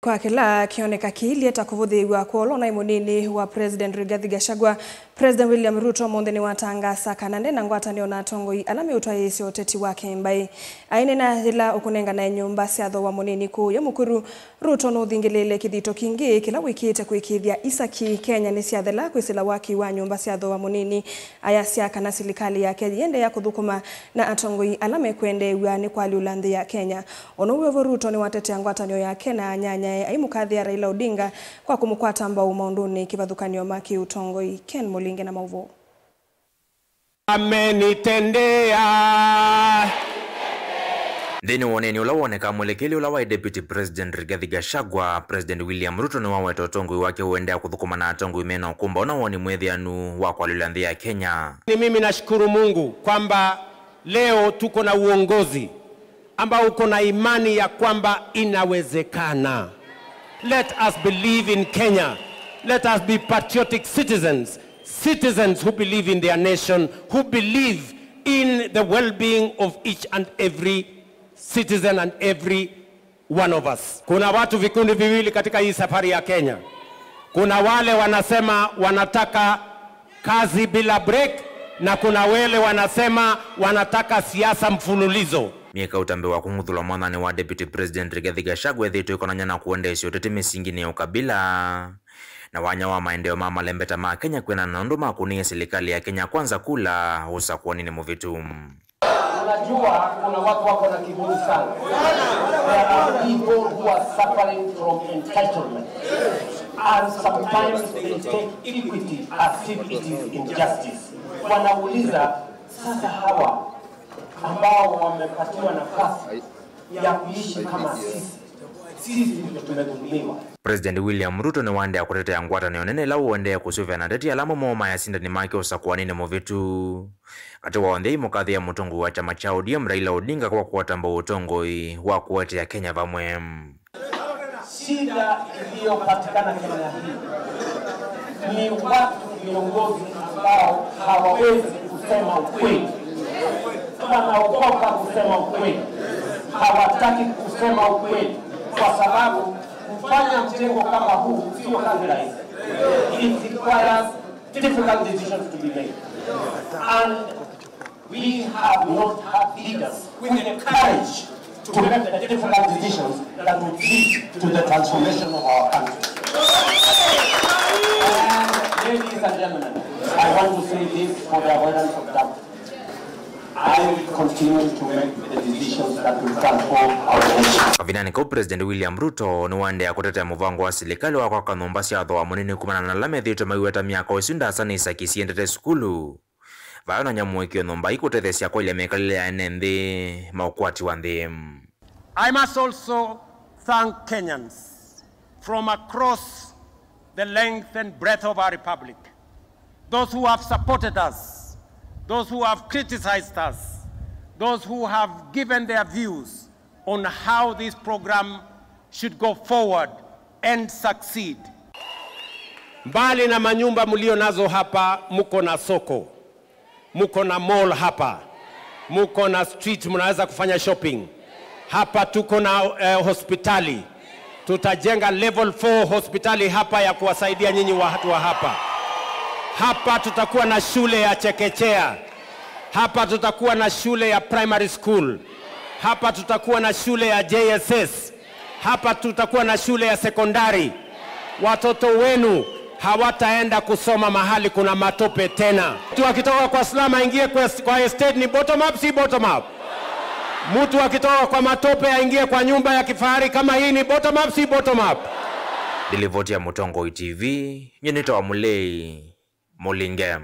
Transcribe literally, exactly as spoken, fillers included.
Kwa kĩla kĩoneka kĩilye ta kũvũthĩĩw'a kwa ũla ũnaĩ mũnini wa President Rigathi Gachagua, President William Ruto ũmũnthĩ nĩwatangaasa kana nde na ngwatanĩo na atongoi ala meũtwaĩĩsya ũteti wa kĩmbaĩ. Aineena yĩla ũkũnenganae nyũmba sya thooa mũnini kũũya Mũkuru, Ruto nũthingĩlĩĩle kĩthito kingĩ kĩla wĩkĩĩte kwĩkĩĩthya isaki Kenya nĩsyathela kwĩsĩla waki wa nyũmba sya thooa mũnini, ayasya kana silikalĩ yake yĩendeea kũthũkũma na atongoi ala mekwendeew'a nĩ kũalyũla nthĩ ya Kenya. O na ũu wĩ vo, Ruto nĩwatetea ngwatanĩo yake na anyanyae, aimũkathĩa Raila Odinga kwa kũmũkwata mbau maũndũnĩ kĩvathũkany'o ma kĩũtongoi. Ken Mũlinge na maũvoo. Amenitendea. Nthĩnĩ wa ũneeni ũla wonekaa mwelekeli ũla waĩ Deputy President Rigathi Gachagua, President William Ruto nĩwaweta ũtongoi wake ũendeea kũthũkũma na atongoi mena ũkũmbaũ na woni mwĩthĩanu wa kũalyũla nthĩ ya Kenya. Ni mimi nashukuru Mungu kwamba leo tuko na uongozi ambao uko na imani ya kwamba inawezekana. Let us believe in Kenya. Let us be patriotic citizens, citizens who believe in their nation, who believe in the well-being of each and every citizen and every one of us. Kuna watu vikundi viwili katika hii safari ya Kenya. Kuna wale wanasema wanataka kazi bila break, na kuna wale wanasema wanataka siasa mfululizo. Myei ũtambĩ wa kũng'uthũlwa mwathanĩ wa Deputy President Rigathi Gachagua ĩthĩĩtwe ĩkonany'a na kũendeesya ũteti mĩsinginĩ ya ũkabila na wanya wa maendeeo ma malembeta ma Kenya kwĩanana na ũndũ makũnĩie silikalĩ ya Kenya Kwanza kula ũsakũaninĩ mũvĩtu. Unajua, kuna watu wako na kiburi sana. There are people who are suffering from entitlement. And sometimes they take equity as if it is injustice. Wanauliza, sasa hawa ambao wamepatiwa nafasi ya kuishi kama sisi, sisi ndio tumedhulumiwa. President William Ruto nĩwaendeea kũtetea ngwatanĩo nene ĩla ũendee kũsũvĩa na ateti ala amwe moo maĩ asindani make ũsakũaninĩ mũvĩtu. Katĩ wa onthe aimũkathĩa mũtongoi wa kyama kya O D M Raila Odinga kwa kũkwata mbau ũtongoi wa kũetea Kenya vamwe. Shida iliyopatikana Kenya hii ni watu viongozi ambao hawawezi kusema ukweli. Wanaogopa kusema ukweli. Hawataki kusema ukweli kwa sababu kufanya mtego kama huu sio kazi rahisi. It requires difficult decisions to be made. And we have not had leaders with the courage to make the difficult decisions that would lead to the transformation of our country. And ladies and gentlemen, I want to say this for the avoidance of doubt. I will continue to make the decisions that will transform our nation. Kavindanĩ kau, President William Ruto nĩwaendeea kũtetea mũvango wa silikalĩ wa kwaka nyũmba sya thooa mũnini kumana na ala methĩĩtwe maiweta myaka ĩsu ndaasa nĩ isaki siendete sukulu. Vayonany'a mũĩkĩĩo nyũmba ii kũtetheesya kwaĩlya mĩkalĩle ya ene nthĩ ma ũkwati wa nthĩ. I must also thank Kenyans from across the length and breadth of our republic, those who have supported us, those who have criticized us, those who have given their views on how this program should go forward and succeed. Mbali na manyumba mlio nazo hapa, mko na soko, mko na mall hapa, mko na street, mnaweza kufanya shopping. Hapa tuko na, eh, hospitali. Tutajenga level four hospitali hapa ya kuwasaidia nyinyi watu wa hapa. Hapa tutakuwa na shule ya chekechea. Hapa tutakuwa na shule ya primary school. Hapa tutakuwa na shule ya J S S. Hapa tutakuwa na shule ya sekondari. Watoto wenu hawataenda kusoma mahali kuna matope tena. Mtu akitoka kwa slum aingie kwa, kwa estate ni bottom up, si bottom up? Mtu akitoka kwa matope aingie kwa nyumba ya kifahari kama hii ni bottom up, si bottom up? Ndilivoti ya Mũtongoi T V, nyie nĩtawa Mũlei Mũlinge.